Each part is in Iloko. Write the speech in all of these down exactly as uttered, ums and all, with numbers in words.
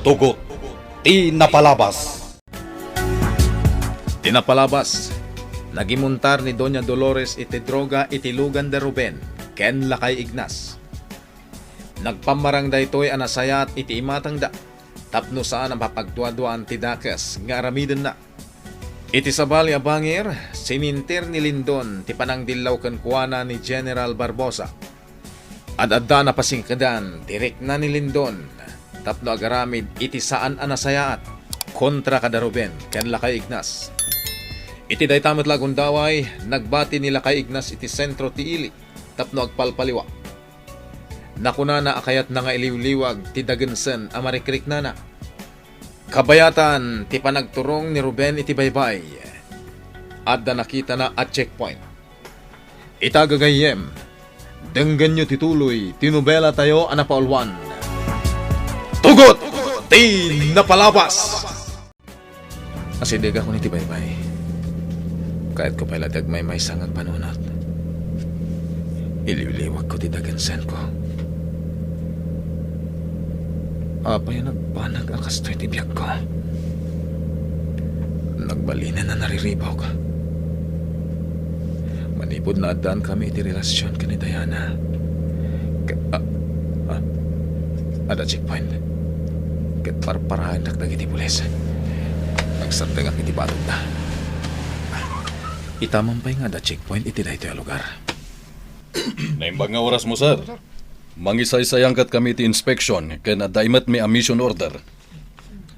Tugot ti napalabas. Ti napalabas, nagimuntar ni Doña Dolores iti droga iti lugan da Ruben ken Lakay Ignas. Nagpammarang daytoy a nasayaat iti imatangda tapno saan a mapagduaduaan ti dakes nga aramidenna. Iti sabali a bangir, sininter ni Lindon ti panangdillaw kenkuana ni General Barbosa. Ad-adda a napasingkedan ti rikna ni Lindon tapno agaramid iti saan a nasayaat kontra kada Ruben ken Lakay Ignas. Iti dayta met la a gundaway, nagbati ni Lakay Ignas iti sentro ti ili tapno agpalpaliwa. Nakunana a kayatna nga iliwliwag ti dagensen a marikriknana. Kabayatan ti panagturong ni Ruben iti baybay, adda nakitana a checkpoint. Ita gagayyem, denggenyo ti tuloy ti nobelatayo a napauluan. Tugot ti napalabas! Asidegakon iti baybay. Kayatko pay la ti agmaymaysa nga agpanunot. Iliwliwagko ti dagensenko. Apay a nagbanag a kastoy ti biagko? Nagbalinen a nariribuk. Manipud naaddaankami iti relasion ken ni Diana. Ket, ah, ah, adda checkpoint. Ket parparaendak dagiti pulis. Agsardengak iti batogda. Ita man pay nga adda checkpoint iti daytoy a lugar. Naimbag nga orasmo, sir. Mangisaysayankatkami iti inspection ken adda imetmi a mission order.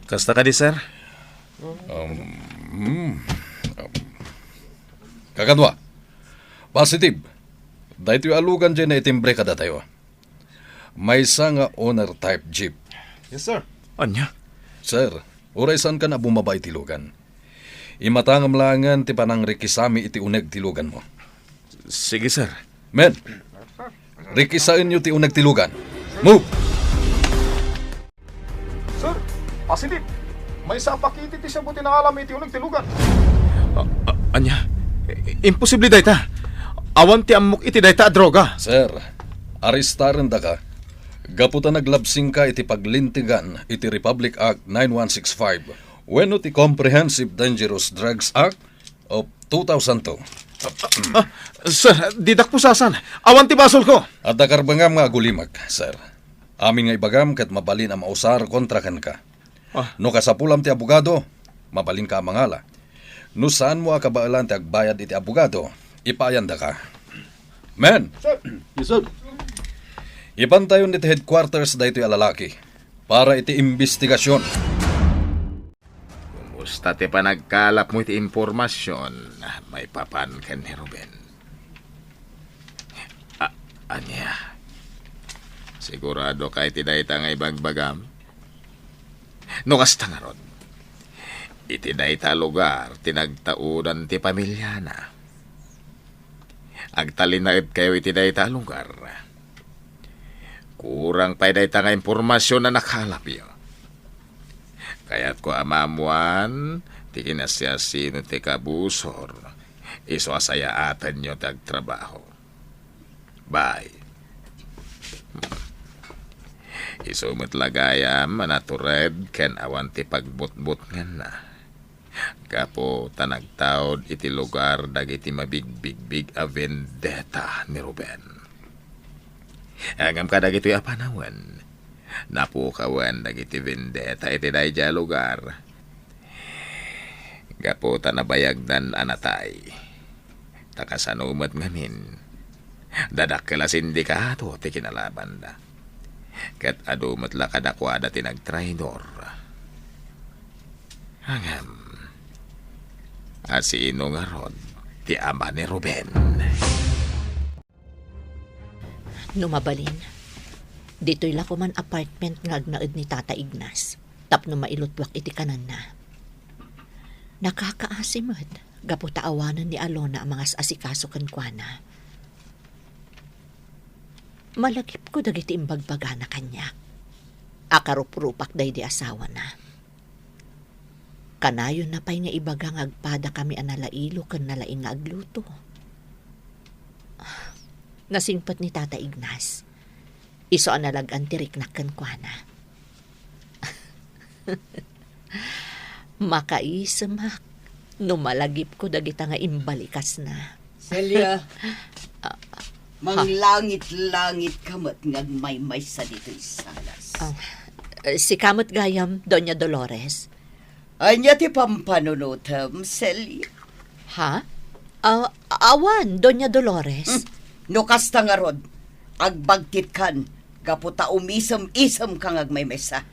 Kasta kadi, sir? Um, hmm, um, kakadua, positive. Daytoy a lugan diay naitimbre kadatayo. Maysa nga owner type jeep. Yes, sir. Ania? Sir, uray saankan a bumaba iti lugan, imatangam laengen ti panangrikisami iti uneg ti luganmo. Sige, sir. Men, rikisaenyo ti uneg ti lugan. Move! Sir, positive. Maysa a pakete ti shabu ti nangalam iti uneg ti lugan. A-, a-, ania? I-, imposible dayta. Awan ti ammok iti dayta a droga. Sir, arestarendaka gapu ta naglabsingka iti paglintegan iti Republic Act nine one six five wenno ti Comprehensive Dangerous Drugs Act of two thousand two. Ah, sir, didak pusasan. Awan ti basolko. Adda karbengam nga agulimek, sir. Amin nga ibagam ket mabalin a mausar kontra kenka. Ah. No kasapulam ti abogado, mabalinka a mangala. No saanmo a kabaelan ti agbayad iti abogado, ipaayandaka. Men! Sir! Yes, sir. Ipantayon iti headquarters daytoy a lalaki para iti imbestigasyon. Kumusta ti panagkalapmo iti impormasion maipapan ken ni Ruben? A-, ania? Siguradoka iti dayta nga ibagbagam? No kasta ngarud, iti dayta a lugar ti nagtaudan ti pamiliana. Agtalinaedkayo iti dayta a lugar. Kurang pay dayta nga impormasion a nakalapyo. Kayatko a maammoan ti kinasiasino ti kabusor, isu a sayaatenyo ti agtrabaho. Bay. Isu met la gayam a natured ken awan ti pagbutbutnganna. Gapu ta nagtaud iti lugar dagiti mabigbigbig a vendetta ni Ruben. Ngem kadagitoy a panawen, napukawen dagiti vendetta iti daydiay a lugar. Gapu ta nabayagdan a natay. Ta kasano met ngamin, dadakkel a sindikato ti kinalabanda. Ket adu met la kadakuada ti nagtraidor. Ngem, a sino ngarud ti ama ni Ruben? No mabalin, ditoy la koman apartment nga agnaed ni Tata Ignas tapno mailutwak iti kananna. Nakakaasi met gapu ta awanen ni Alona a mangas-asikaso kenkuana. Malagipko dagiti imbagbagana kaniak a karuprupak daydi asawana. Kanayonna pay nga ibaga nga agpadakami a nalailo ken nalaing nga agluto. Nasingpet ni Tata Ignas. Isu a nalag-an ti riknak kenkuana. Makaisemak no malagipko dagita nga imbalikasna. Celia, ah, ha? Manglangit-langit ka met nga agmaymaysa ditoy salas. Ah, eh, sika met gayam, Doña Dolores. Ania ti pampanunotem, Celia? Ha? Ah, awan, Doña Dolores. Hmm, no kasta ngarud, agbagtitkan gapu ta umisem-isemka nga agmaymaysa.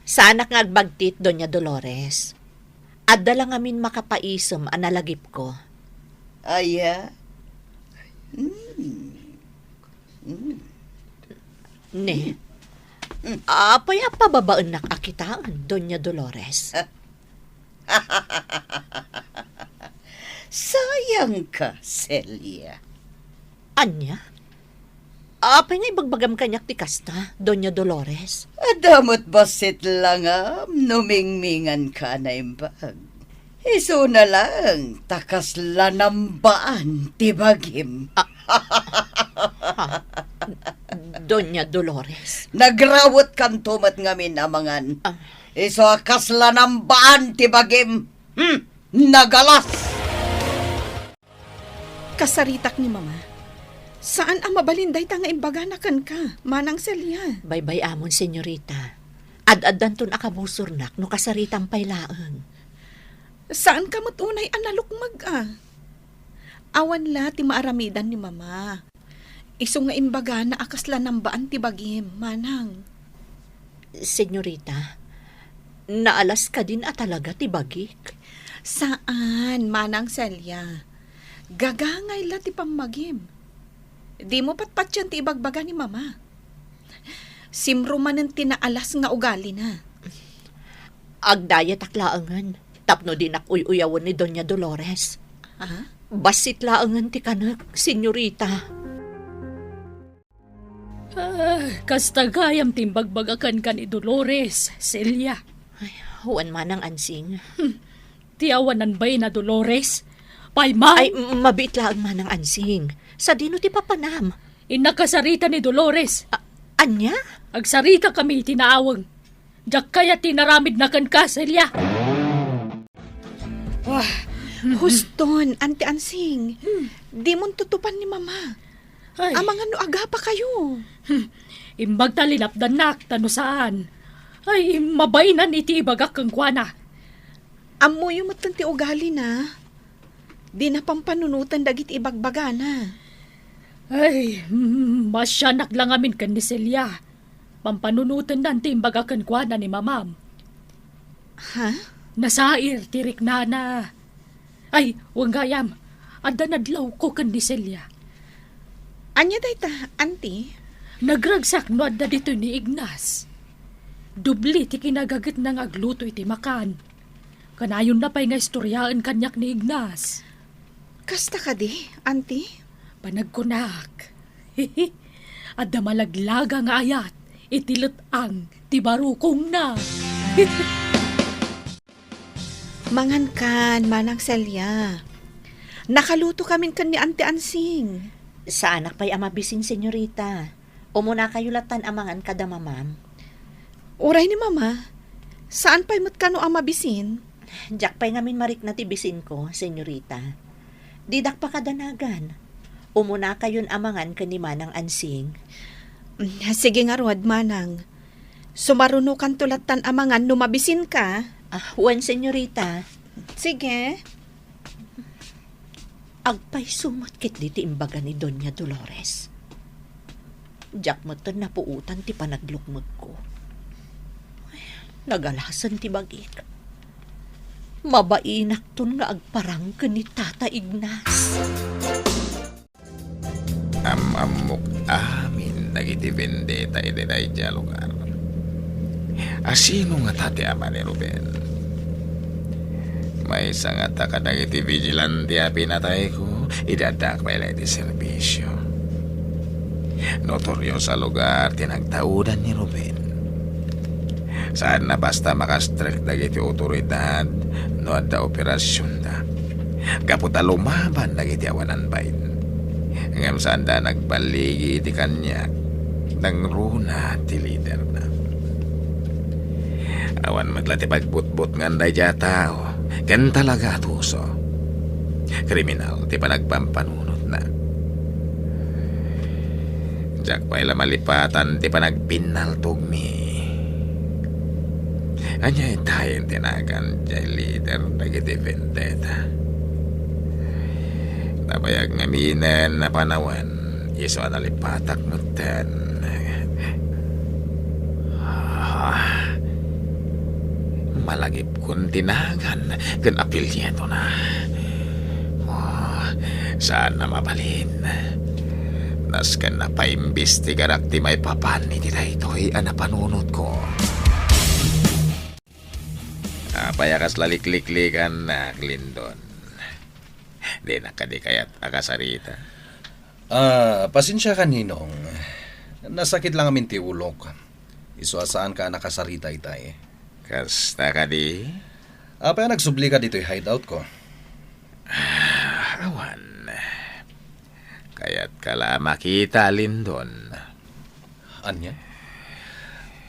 Saanak nga agbagtit, Doña Dolores. Adda la ngamin makapaisem a nalagipko. Aya? Hmm. Hmm. Ne? Hmm. Apay a pababaennak a kitaen, Doña Dolores? Sayangka, Celia. Ania? Apay nga ibagbagam kaniak ti kasta, Doña Dolores? Adda met bassit langam no mingminganka a naimbag. Isuna laeng ta kasla nambaan ti bagim. Ah, ha? Doña Dolores. Nagrawetkanto met ngamin a mangan. Ah. Isu a kasla nambaan ti bagim. Hmm, nagalas! Kasaritak ni Mama. Saan a mabalin dayta nga imbagana kenka, Manang Celia. Baybay-amon, senyorita. Ad-addanton a kabusornak no kasaritam pay laeng. Saanka met unay a nalukmeg a? Awan la ti maaramidan ni Mama. Isu nga imbagana a kasla nambaan ti bagim, Manang. Senyorita, naalas kadin a talaga ti bagik? Saan, Manang Celia. Gagangay la ti pammagim. Dimo patpatien ti ibagbaga ni Mama. Simro manen ti naalas nga ugalina. Agdayetak laengen tapno dinak uy-uyawen ni Doña Dolores. Ha? Bassit laengen ti kanek, senyorita. Ah, kasta gayam ti imbagbagakan ken ni Dolores, Celia. Ay, wen, Manang Ansing. Hmm. Ti awanan bain a Dolores? Pay man! Ay, m-, mabiit laeng, Manang Ansing. Sadino ti papanam? Innak kasarita ni Dolores. A-, ania? Agsaritakami iti naaweng. Diak kayat ti inaramidna kenka, Celia. Ah. Huston, Auntie Ansing. Hmm. Dimon tutupan ni Mama. Ay. Amangan no agapakayo. Hmm. Imbag ta linapdannak, ta no saan. Ay, mabainan iti ibagak kenkuana. Ammoyo metten ti ugalina. Dina pampanunoten dagiti ibagbagana. Ay, mm, maasianak la ngamin ken ni Celia. Pampanunotennan ti imbaga kenkuana ni Mamam. Ha? Nasair ti riknana. Ay, wen gayam, adda nadlawko ken ni Celia. Ania dayta, Auntie? Nagragsak no adda ditoy ni Ignas. Doble ti kinagagetna nga agluto iti makan. Kanayonna pay nga istoriaen kaniak ni Ignas. Kasta kadi, Auntie? Panagkunak. Adda malaglaga nga ayat iti let-ang ti barukongna. Mangankan, Manang Celia. Nakalutokamin ken ni Auntie Ansing. Saanak pay a mabisin, senyorita. Umunakayo lattan a mangan kada Mamam. Uray ni Mama, saan pay met kano a mabisin? Diak pay ngamin marikna ti bisinko, senyorita. Didak pakadanagan. Umunakayon a mangan ken ni Manang Ansing. Mm, sige ngarud, Manang. Sumarunokanto lattan a mangan no mabisinka. Ah, wen, senyorita. Sige. Agpayso met ketdi ti imbaga ni Doña Dolores. Diak metten napuotan ti panaglukmegko. Nagalasen ti bagik. Mabainakton nga agparang ken ni Tata Ignas. Am-ammok amin dagiti vendetta iti daydiay a lugar. A sino ngata ti ama ni Ruben? Maysa ngata kadagiti vigilante a pinatayko idi addaak pay la iti serbisio. Notorios a lugar ti nagtaudan ni Ruben. Saanna basta makastrek dagiti awtoridad no adda operasionda. Gapu ta lumaban dagiti awanan bain. Ngem saanda nagballigi iti kaniak, nangruna ti liderna. Awan met la ti pagbutbutngan daydiay a tao, ken talaga a tuso. Kriminal ti panagpampanunotna. Diak pay la malipatan ti panagbinnaltogmi. Ania itayen ti nagan diay lider dagiti vendetta? Nabayag ngaminen a panawen, isu a nalipatak metten. Ah, malagipkon ti nagan ken apelyidona. Oh, saan a mabalin. Nasken a paimbestigarak ti maipapan iti daytoy a napanunotko. Apay a kasla likliklikannak, Lindon? Dinak kadi kayat a kasarita? Ah, pasensiakan, Ninong. Nasakit la ngamin ti ulok. Isu a saanka a nakasarita itay. Kasta kadi? Apay a nagsublika ditoy hideoutko? Ah, awan. Kayatka la a makita, Lindon. Ania?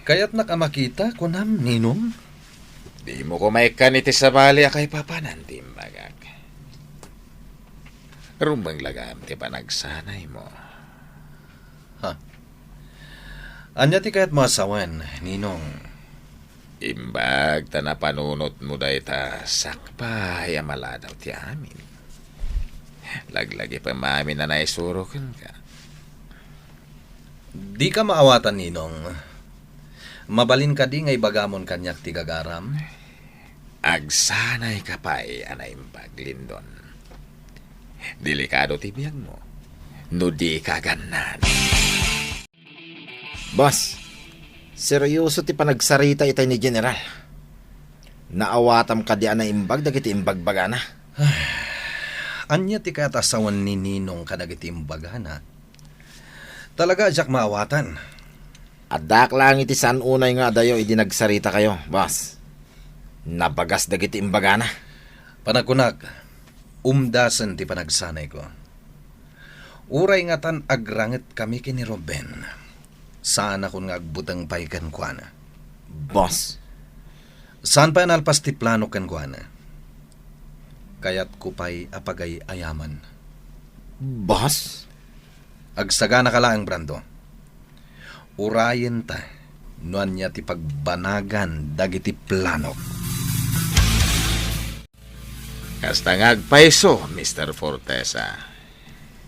Kayatnak a makita, kunam, Ninong? Dimo koma ikkan iti sabali a kaipapanan ti imbagak. Rumbeng la gayam ti panagsanaymo. Ha? Ania ti kayatmo a sawen, Ninong? Imbag ta napanunotmo dayta sakbay a maladaw ti amin. Laglagipem amin a naisuro kenka. Dika maawatan, Ninong. Mabalin kadi nga ibagamon kaniak ti gagaram? Agsanayka pay a naimbag, Lindon. Delikado ti biagmo no dika gannan. Boss, seryoso ti panagsarita itay ni General. Naawatam kadi a naimbag dagiti imbagbagana. Ania ti kayat a sawen ni Ninong kadagiti imbagana? Talaga a diak maawatan. Addaak laeng iti saan unay nga adayo idi nagsaritakayo, boss. Nabagas dagiti imbagana. Panagkunak, umdasen ti panagsanayko. Uray ngatan agrangetkami ken ni Ruben, saanakon nga agbuteng pay kenkuana. Boss? Saan pay a nalpas ti plano kenkuana. Kayatko pay a pagay-ayaman. Boss? Agsaganaka laeng, Brando. Urayenta no ania ti pagbanagan dagiti planok. Kasta nga agpayso, Mister Fortesa.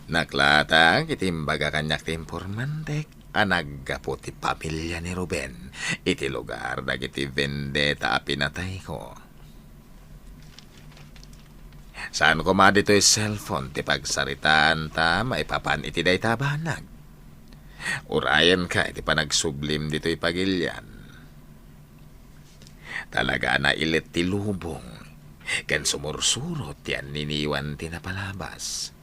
Naklatak iti imbaga kaniak ti informantek a naggapu ti pamilia ni Ruben iti lugar dagiti vendetta a pinatayko. Saan koma ditoy cellphone ti pagsaritaanta maipapan iti dayta a banag. Urayenka iti panagsublim ditoy pagilian. Talaga a nailet ti lubong ken sumursurot ti anniniwan ti napalabas.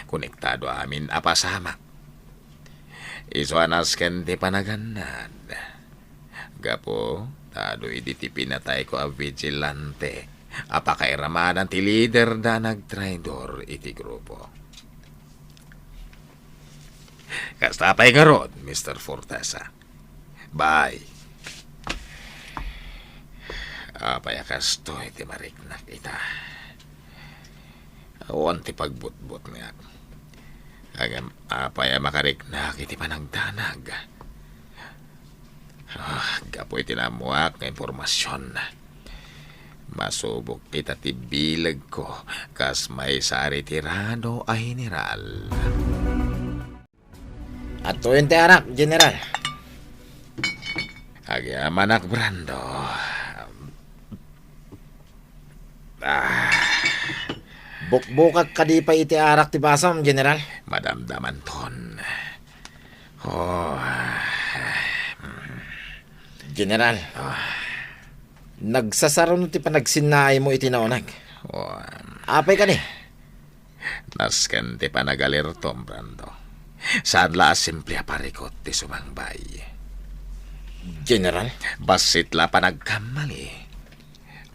Konektado amin a pasamak. Isu a nasken ti panagannad. Gapu ta adu idi ti pinatayko a vigilante a pakairamadan ti liderda a nagtraidor iti grupo. Kasta pay ngarud, Mister Fortesa. Bye. Apay a kastoy ti mariknak ita? Awan ti pagbutbutngak. Ngem apay a makariknak iti panagdanag? Ah, gapu iti naammoak nga impormasion, masubok ita ti bilegko kas maysa a retirado a general. Adtoyen ti arak, General. Agyamanak, Brando. Ah. Bukbukak kadi pay iti arak ti basam, General? Madamdamanton. Oh. General. Ah. Nagsasaruno ti panagsinnaaymo iti nauneg. Oh. Apay kadi? Nasken ti panagalirtom, Brando. Saan la a simple a parikut ti sumangbay. General? Bassit la a panagkammali.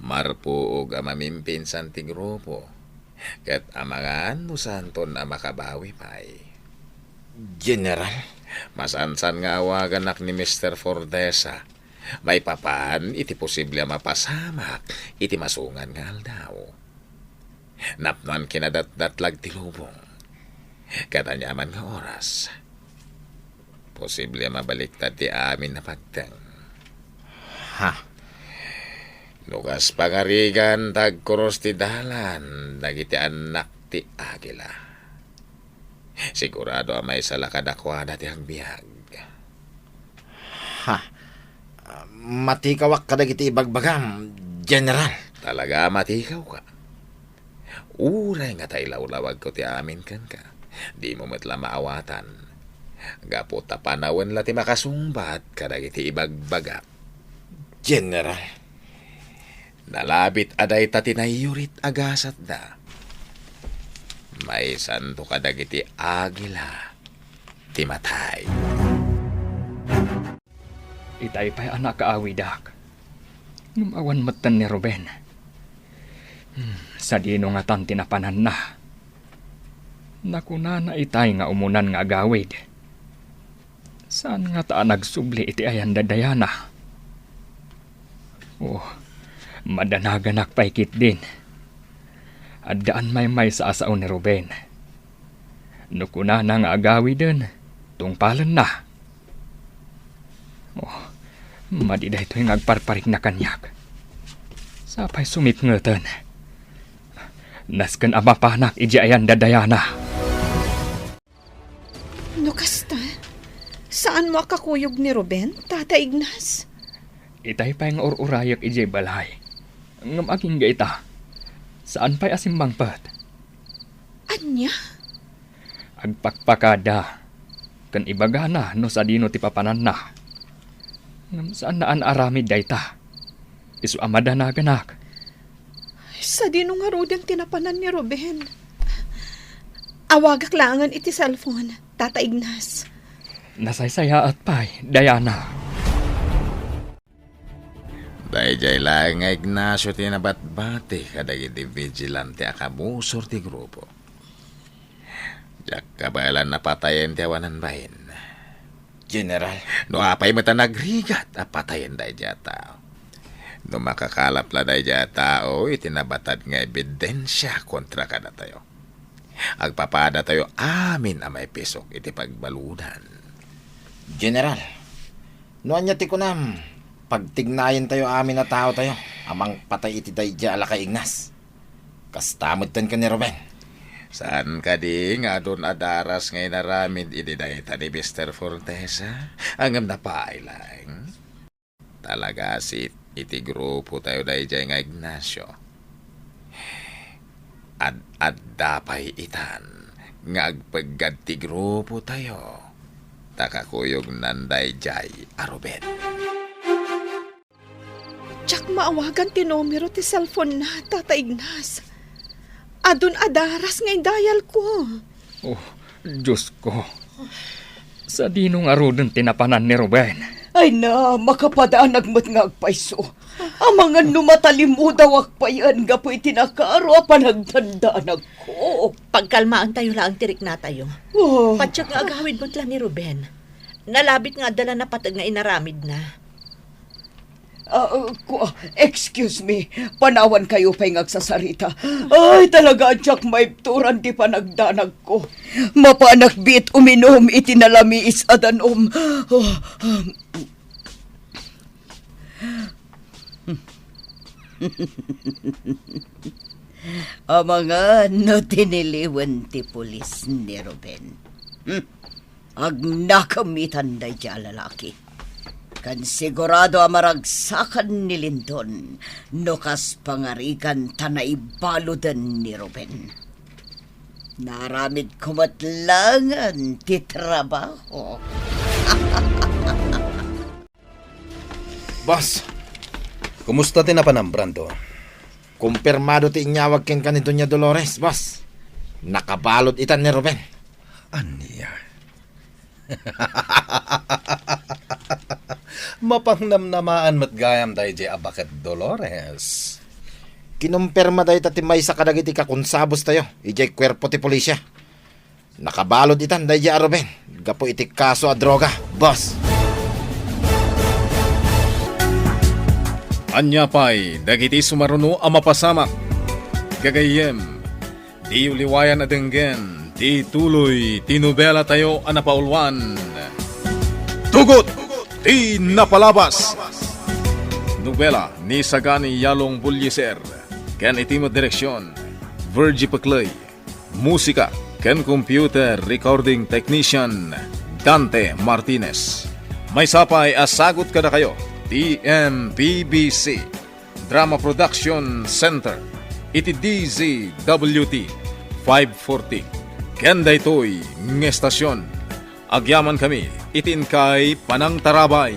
Marpuog a mamimpinsan ti grupo. Ket amangan no saanton a makabawi pay. General? Masansan nga awaganak ni Mister Fortesa Maipapan iti posible a mapasamak iti masungan nga aldaw. Napnoan kinadatdatlag ti lubong. Kada aniaman nga oras, posible a mabaliktad ti amin a pagteng. Ha? No kas pangarigan, tagkuros ti dalan dagiti annak ti agila. Sigurado a maysa la kadakuada ti agbiag. Ha? Matikawak kadagiti ibagbagam, General. Talaga a matikawka? Uray nga ta ilawlawagko ti amin kenka, dimo met la maawatan. Gapu ta panawen la ti makasungbat kadagiti ibagbagak. General. Nalabit a dayta ti naiyurit a gasatda. Maysanto kadagiti agila ti matay. Itay pay a nakaawidak. Ngem awan metten ni Ruben. Hmm, sadino ngatan ti napananna? Nakunana itay nga umunan nga agawid. Saan ngata a nagsubli iti ayan da Diana? Oh, madanaganak pay ketdin. Addaan maymaysa a sao ni Ruben. No kunana nga agawiden, tungpalenna. Oh, madi daytoy nga agparparikna kaniak. Sapay sumipngeten. Nasken a mapanak idiay ayan da Diana. No kasta, saanmo a kakuyog ni Ruben, Tata Ignas? Itay pay nga ur-urayek idiay balay. Ngem agingga ita, saan pay a simmangpet. Ania? Agpakpakada ken ibagana no sadino ti papananna. Ngem saanna a naaramid dayta. Isu a madanaganak. Sadino ngaruden ti napanan ni Ruben? Awagak laengen iti cellphone, Tata Ignas. Nasaysayaat pay, Diana. Daydiay laeng nga Ignacio ti nabatbati kadagiti vigilante a kabusor ti grupo. Diak kabaelan a patayen ti awanan bain. General. No apay met a nagrigat a patayen daydiay a tao? No makakalap la daydiay a tao iti nabatad nga ebidensia kontra kadatayo, agpapadatayo amin a maipisok iti pagbaludan. General, no ania ti kunam, pagtignayentayo amin a taotayo a mangpatay iti daydiay a lakay Ignas. Kasta metten ken ni Ruben. Saan kadi nga adun a daras nga inaramid idi dayta ni Mister Fortesa? Ngem napaay laeng. Talaga sit iti grupo tayo daydiay nga Ignacio. Ad-adda pay itan nga agpeggad ti grupo tayo, ta kakuyognan daydiay a Ruben. Diak maawagan ti numero ti cellphone na, Tata Ignas. Adun a daras nga idayalko. Oh, Diosko. Sadino ngaruden ti napanan ni Ruben? Ay na, makapadanag met nga agpayso. Amangan no matalimudawak payen gapu iti nakaro a panagdandanagko. Pagkalmaentayo laeng ti riknatayo. Oh. Patiek nga agawid met la ni Ruben. Nalabit nga adda la napateg nga inaramidna. Ah, ah, ku-, ah, excuse me. Panawankayo pay nga agsasarita. Ay, talaga, diak maibturan ti panagdanagko. Mapanak biit uminum iti nalamiis a danum. Ah, ah. Amangan no tiniliwen ti pulis ni Ruben. Hmm. Agnakemitan daydiay a lalaki. Ken sigurado a maragsakan ni Lindon no kas pangarigan ta naibaluden ni Ruben. Naaramidko met laengen ti trabaho. Boss, kumusta ti napanam, Brando? Kumpirmado ti inyawag kenka ni Doña Dolores, boss. Nakabalud itan ni Ruben. Ania? Mapangnamnamaan met gayam daydiay a baket, Dolores. Kinumpirma dayta ti maysa kadagiti kakonsabustayo idiay kuerpo ti pulisya. Nakabalud itan daydiay a Ruben gapu iti kaso a droga, boss. Ania pay dagiti sumaruno a mapasamak? Gagayyem, diyo liwayan a denggen ti tuloy ti nobelatayo a napauluan, Tugot ti Napalabas. Nobela ni Sagani Yalong Bullieser ken iti met direksion, Virgie Pecley. Musika ken computer recording technician, Dante Martinez. Maysa pay a sagut kadakayo ti M P B C Drama Production Center iti D Z W T five forty. Ken daytoy nga estasion, agyamankami iti inkay panangtarabay.